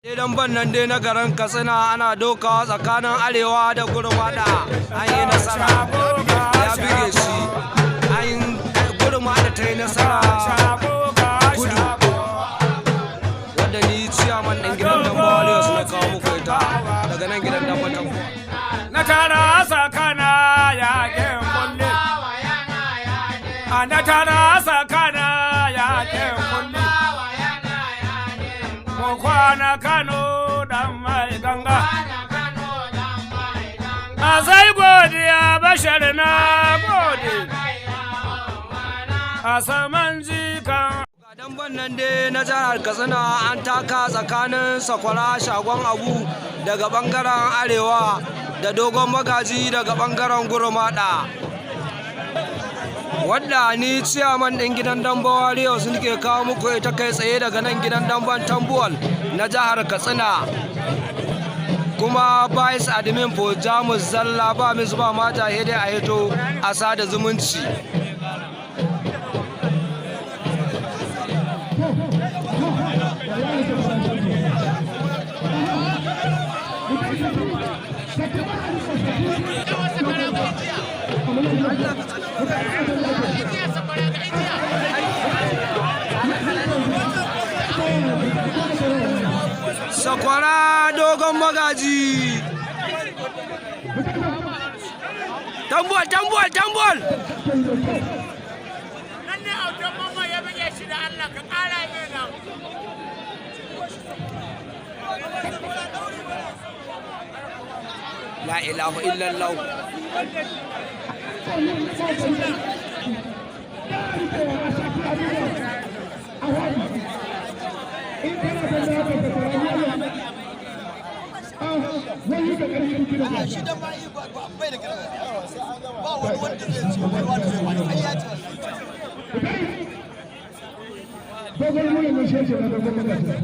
Damben nan dai na garin Katsina ana dokawa tsakanin Arewa da Gurmada. An yi nasara, ya buge shi. An Gurmada ta yi nasara Kudu. Wadda ni ciyaman ɗin gidan Dambe Warriors na kawo muku ita daga nan gidan Dambe Tambuwal. Na tara sakana yakin kulle. Na tara sakana yakin kulle. Mu kwana Kano dan mai ganga. A sai godiya Bashar, na gode. A saman jikan. Ga damben nan dai na jihar Katsina an taka tsakanin Sakwara Shagon Abu daga bangaren Arewa da Dogon Magaji daga bangaren Gurmada. Wadda ni ciyaman ɗin gidan Dambe Warriors nake kawo muku ita kai tsaye daga nan gidan Damben Tambuwal na jihar Katsina. Kuma vice admin for Jamus zalla, ba mis ba mata, dai a hito a sada zumunci. Sakwara, Dogon Magaji. Tambuwal, Tambuwal, Tambuwal. Nan ne Autan Mamman ya buge shi, da Allah ka ƙara mai nan. La ilaha illallah. Shi dan ma bai da ƙarfi, ba wani wanda zai ce wai wani zai wani ai ya ce. Dogon nuna mai shi na Dogon Magaji.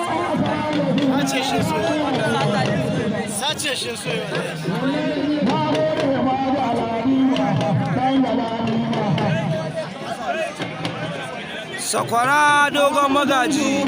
Sace shi so, sace shi so. Sakwara, Dogon Magaji.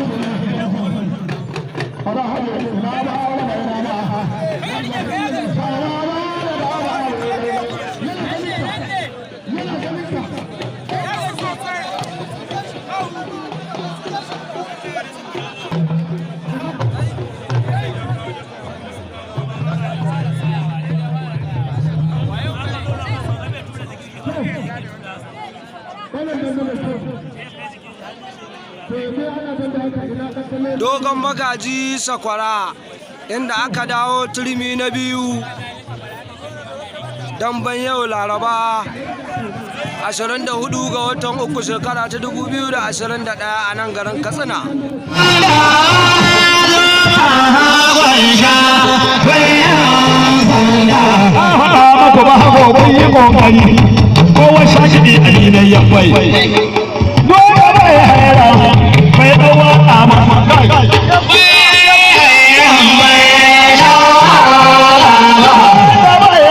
Dogon Magaji, Sakwara, inda aka dawo turmi na biyu. Damben yau Laraba 24 ga watan uku, shekara ta 2021, a nan garin Katsina. Mako ba hago bai yi kokari kowa shashi ɗi a dinan yabbai dole bai haira bai ɗauwa ma bai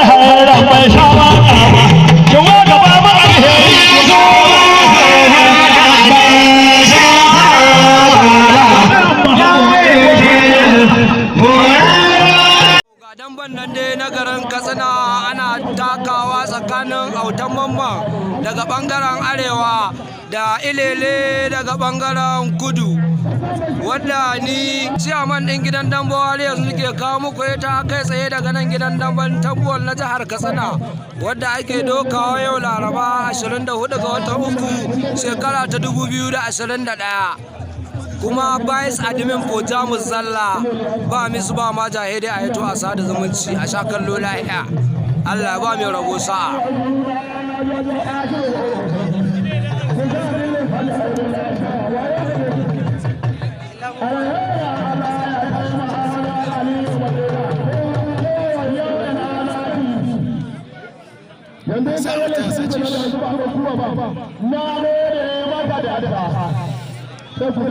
haira bai sha waka ba kin waka ba ba alheri. Ga damben nan dai na garin Katsina ana takawa tsakanin Autan Mamman daga bangaren Arewa da Ilele daga bangaren Kudu, wadda ni ciyaman ɗin gidan Dambe Warriors nake kawo muku ita kai tsaye daga nan gidan Damben Tambuwal na jihar Katsina, wadda ake dokawa yau Laraba 24 ga watan uku, shekara ta 2021. Kuma vice admin for Jamus zalla, ba misu ba ma jahidai, a yato a sada zumunci, a sha kallo lahiya. Allah ba mai rabo sa'a. Yanzu ya kai wani da ba kuma ba na gode maka da addu'a sai ku.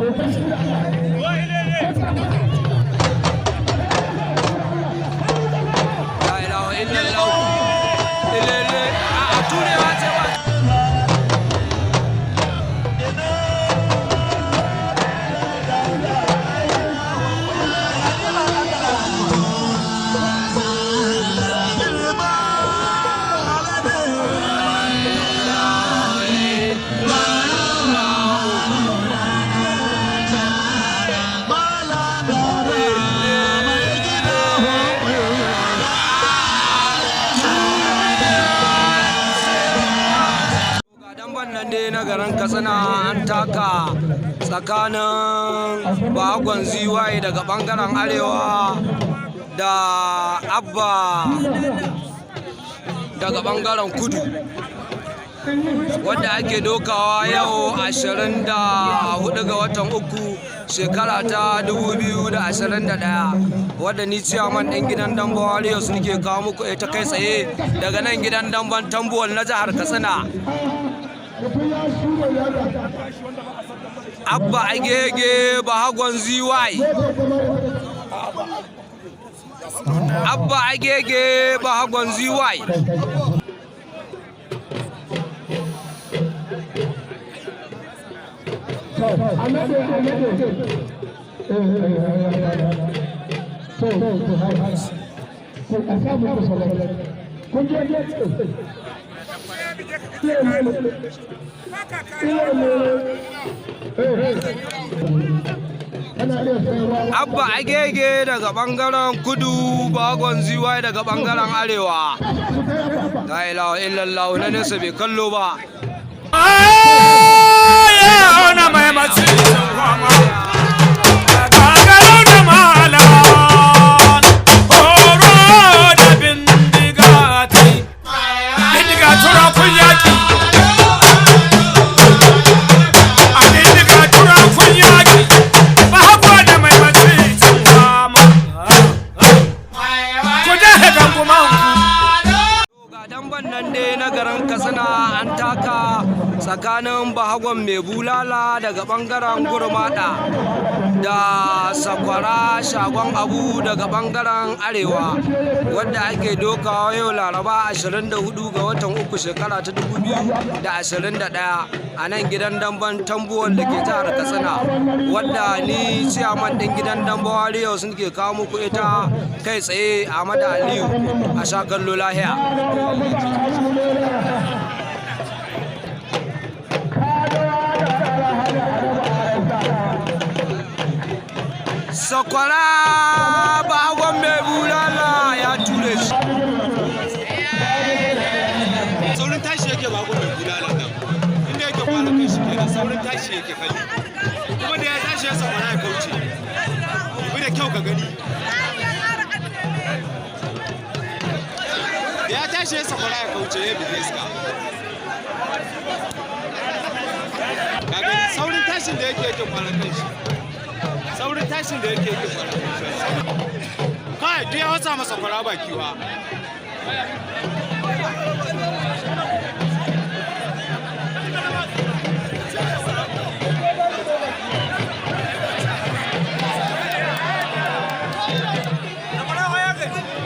La ilaha illallah. Ilele. Nan dai na garin Katsina an taka tsakanin Bahagon Ziwaye daga bangaren arewa da Abba daga bangaren kudu, wanda ake dokawa yau 24 ga watan uku, shekara ta 2021, wadda ni ciyaman ɗin gidan Damben Warriors nake kawo muku ita kai tsaye daga nan gidan Damben Tambuwal na jihar Katsina. Abba Agege, Bahagon Ziwai. Abba Agege, Bahagon Ziwai. Anade, anade. To, to, to, a samu ku salatu. Kun je Ya bige ka kace ka ba ka Ana iya sayarwa. Abba Agege daga bangaren kudu, Bahagon Ziwai daga bangaren arewa. La ilaha illallah, na nesa bai kallo ba. Na mai mace gagaro da malam horo da bindiga ta bindiga turakun yaki, a bindiga turakun yaki ba hako da mai mace fama ku dahe gangumanku. Ga damban nan dai na garin Katsina an taka tsakanin Bahagon Mai Bulala daga bangaren Gurmada da Sakwara Shagon Abu daga bangaren arewa, wadda ake dokawa yau Laraba 24 ga watan uku, shekara ta 2021, a nan gidan Damben Tambuwal da ke jihar Katsina, wadda ni ciyaman ɗin gidan Damben Warriors ke kawo muku ita kai tsaye, Ahmad Aliyu. A sha kallo lahiya. Sakwara, Bahagon Mai Bulala ya ture shi. Saurin tashi yake ba mai bulala nan inda yake kwana kai shi kenan. Saurin tashi yake kai, kuma da ya tashi ya Sakwara ya kauce. Bi da kyau ka gani, da ya tashi ya Sakwara ya kauce, ya buge iska. Ka gani saurin tashin da yake yake kwana kai shi, saurin tashin da yake yake kwana kai shi. Kai duk ya wasa masa Sakwara baki wa.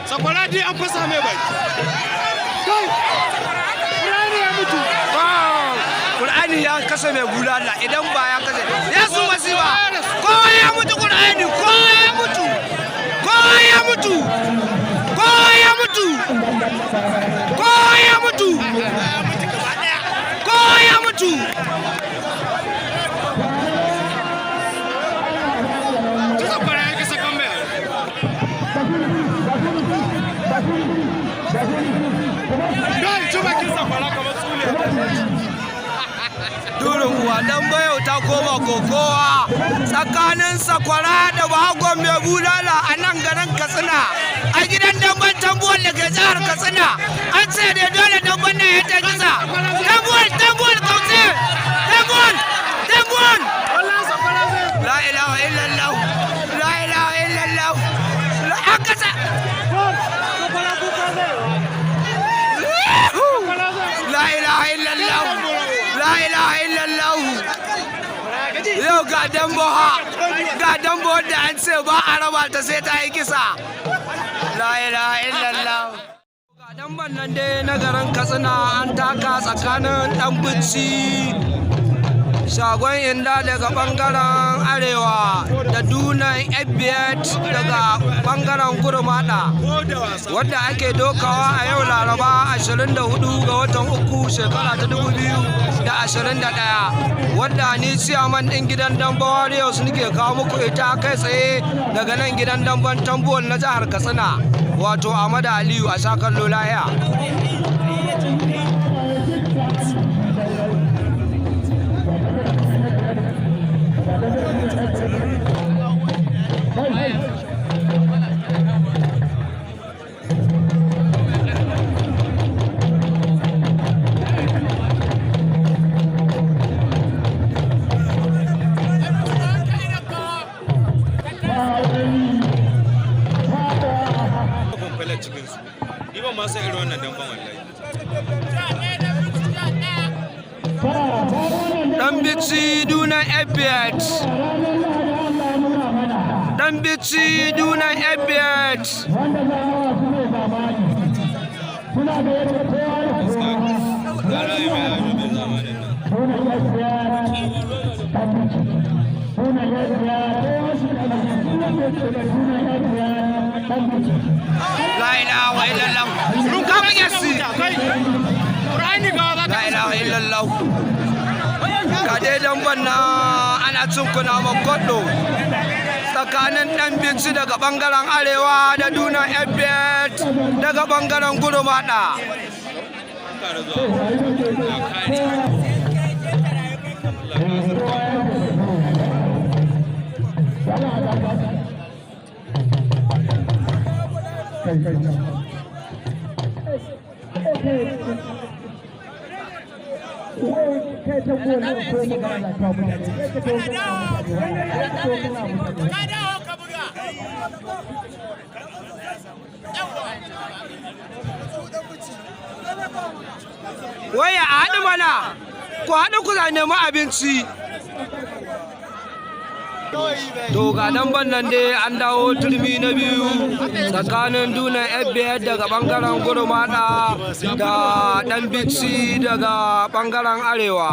Sakwara dai an fasa mai baki. Qur'ani ya kasa mai bulala. Idan ba ya kasa ya su masifa, kowa ya mutu. Qur'ani, kowa ya mutu, kowa ya mutu, kowa ya mutu, kowa ya mutu, kowa ya mutu. Ta Sakwara ya kasa kan mai. Kai, ci bakin Sakwara kamar tsule. Durin uwa dan bayau ta koma kokowa tsakanin Sakwara da Bahagon Mai Bulala a nan garin Katsina, a gidan Damban Tambuwal da ke jihar Katsina. An ce da dole damban nan ya ta kisa. Tambuwal, Tambuwal, kauce! Tambuwal, Tambuwal! La ilaha illallah, la ilaha illallah. An kasa. La ilaha illallah, la ilaha illallah. Yau ga dambo ha, ga dambo wanda an ce ba a raba ta sai ta yi kisa. La ilaha illallah. Ga damban nan dai na garin Katsina an taka tsakanin Dan Bici Shagon Inda daga bangaren arewa da Dunan Ebiyat daga bangaren Gurmada, wadda ake dokawa a yau Laraba 24 ga watan uku, shekara ta 2021, wadda ni ciyaman ɗin gidan Damben Warriors nake kawo muku ita kai tsaye daga nan gidan Damben Tambuwal na jihar Katsina, wato Ahmad Aliyu. A sha kallo lahiya. Dan Bici Duna Ebiet. Dan Bici Duna Ebiet. Wanda za a su ne zamani suna da yadda kowa da kowa. Gara yi mai ajo mai zamanin nan. Suna yadda Dan Bici suna yadda kowa su da suna yadda Dan Bici. La ilaha illallah. Ka buge shi. La ilaha illallah. Ga dai damban na ana cin kuna makodo tsakanin Dan Bici daga bangaren arewa da Duna Ebet daga bangaren Gurumada. Kare zuwa. Ya kare. Allah ka zarta. Kai kai kai ta gona ko magana ta mutane kai ta gona mutane. Ka dawo ka buga. Waya a haɗu mana, ku haɗu ku za nemi abinci. To ga damban nan dai an dawo turmi na biyu tsakanin Duna Ebiyar daga bangaren Gurumada da Dan Bici daga bangaren arewa.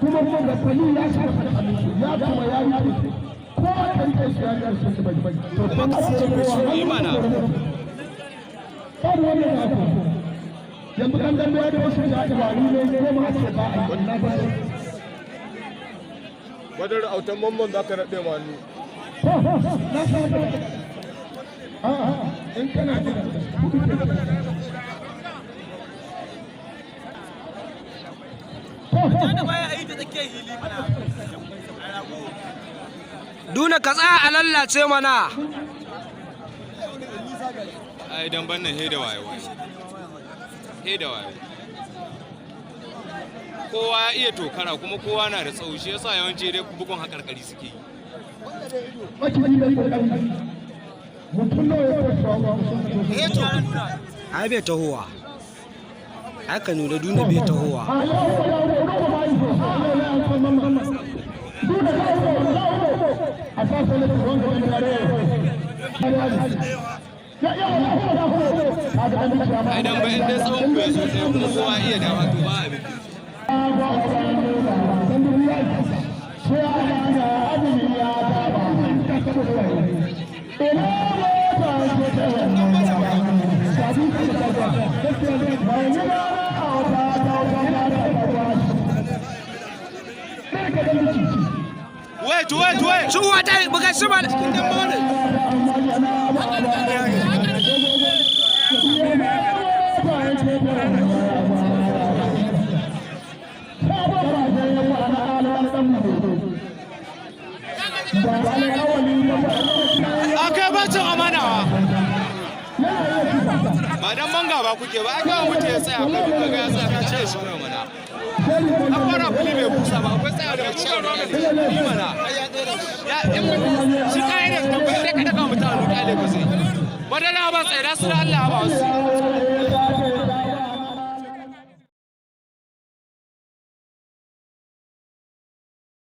Kuma da kwali ya shafa ya kuma ya yi ko aka rike shi ya ƙarshe shi bai bai to kuma Yi mana. Babu wani da aka yanzu kan dambe ya dawo shi ya ibari ne ko ma ce ba a yi na ba. Badar Autan Mamman za ka naɗe ma hannu. Na san a'a, in kana jira kudu ke. Duna, ka tsaya a lallace mana. Ai damban nan he da wayo. He da wayo. Kowa ya iya tokara kuma kowa na da tsawo, shi yasa yawanci dai bugun hakarkari suke yi. Maciji bai kokari mutum nawa ya kwashe. Ai bai tahowa, ai ka nuna Duna bai tahowa. A yau yau yau ba yi so a yau an san mamman Duna ka ugo ka ugo a sa sai da wanda wanda yare ya ya ya ya ya ga an ci. Ai dan ba in dai tsawon ku ya zo ɗaya kuma kowa ya iya dama, to ba abin. Wait, wait, wait. Su wata buga shi mana. Akai bacin amanawa. Ba dan manga ba kuke ba, ai kawai mutum ya tsaya ka duka ga ya tsaya ka ce shi ne mana. An fara kuli bai busa ba, akwai tsaya da mutum yi mana. Ya in mutum shi ka'idar tambayi sai ka daga mutum hannu kyale ka sai. Wadana ba tsaya su da Allah ba wasu.